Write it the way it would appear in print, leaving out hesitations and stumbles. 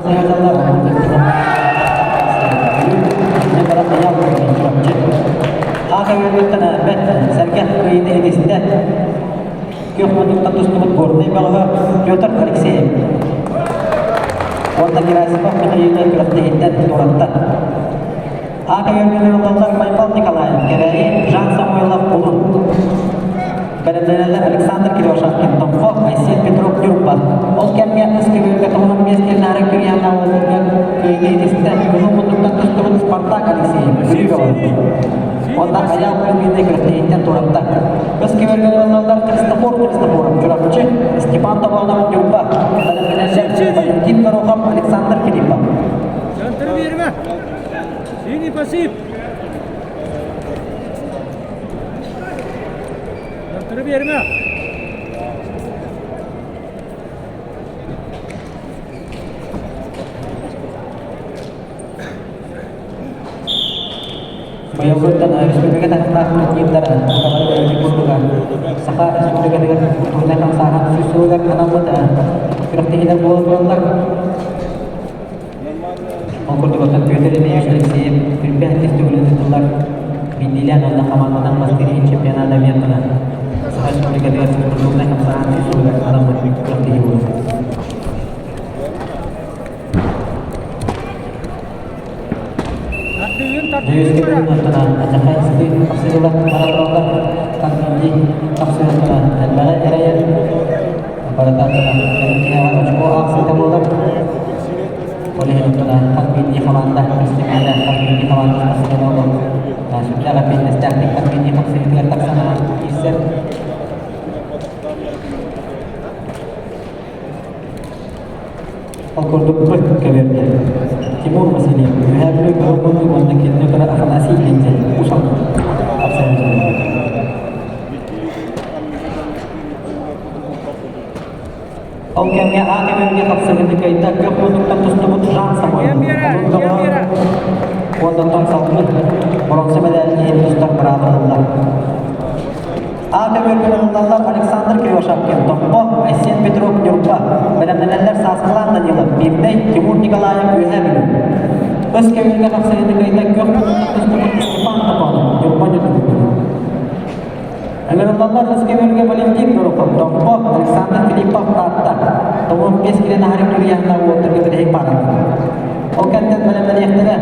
хапсыһаллар. Аата үөрүүттэн бэт сэргэх кыайыыны иһитистэ. Күөх муннуктан тустубут Горнай бөҕөһө Петр Алексеев. Уонна Герасимов Михаилы күрэхтэһииттэн туоратта. Аата үөрүүнү ылаллар Байбал Николаев, Кэбээйи, Жан Самойлов, Булун. Бэлэмнэнэллэр Александр Кривошапкин, Томпо, Айсен Петров, Ньурба. Ол кэмҥэ Ыскыбыырга туһунан миэстэлээри Кирьяна уолугар кыайыы итистэ. Кыһыл муннуктан тустубут Спартак Алексеев, Бүлүү бөҕө. Уонна Айаал Кузьминный күрэхтэһииттэн туоратта. Ыскыбыырга ылаллар Христофор Христофоров, Чурапчы, Степан Тобонов, Ньурба. Бэлэмнэнэллэр Валентин Горохов, Александр Филиппов. Центр берме! Синий посип! Центры берме! Быйылгыттан республика таһымнаах турнирдар сахалар курдуга Саха Республикатыгар культурнай хамсааһын сүүс сылыгар анаммыт күрэхтэһиилэр буола тураллар. Ол курдук оттон Петр Ильич Алексеев түрбэ иккис төгүлүн ыытыллар биирдиилээн уонна хамаанданан бастыыр иһин чемпионата эмиэ Саха Республикатыгар культурнай хамсааһын сүүс сылыгар анаммыт күрэхтэһии буолар. Дьүөскэ оттон Ачахайскай хапсыһыылар бара тураллар. Хас биирдии хапсыһыыттан элбэҕи эрэйэр. Барыта кэлин очко аахсыыта буолар. Ол иһин оттон хас биирдии хамаанда истимиэнэ хас биирдии хамаанда спортсмена олох сүрдээх эппиэтинэстээхтик хас биирдии хапсыһыытыгар тахсан киирсэр. Ол курдук быт көбүөргэ Тимур Васильев Үөһээ Бүлүү Кыһыл Муннук уонна кинини кытары Афанасий Линдин Уус Алдан Ол кэмҥэ А көбүөргэ хапсыһыыны кыайда күөх муннуктан тустубут Жан Самойлов уонна оттон салгыы боруонса мэдээлин иһин тустар быраабы ылла. А көбүөргэ ылыллаллар Александр Кривошапкин, Томпо, Айсен Петров, Ньурба. Бэлэмнэнэллэр Сааскылаан Данилов, Мирнэй, Тимур Николаев, Үөһээ Бүлүү. Өс көбүөргэ хапсыһыыны кыайда күөх муннуктан тустубут Степан Топонов, Ньурба Ньургун. Ыҥырыллаллар өс көбүөргэ Валентин Горохов, Томпо, Александр Филиппов, Таатта. 95 килэ наһарык күрүйэхтэ уолтарга тирэһик баараллар. Ол кэнтэн бэлэмнэниэхтэрэ.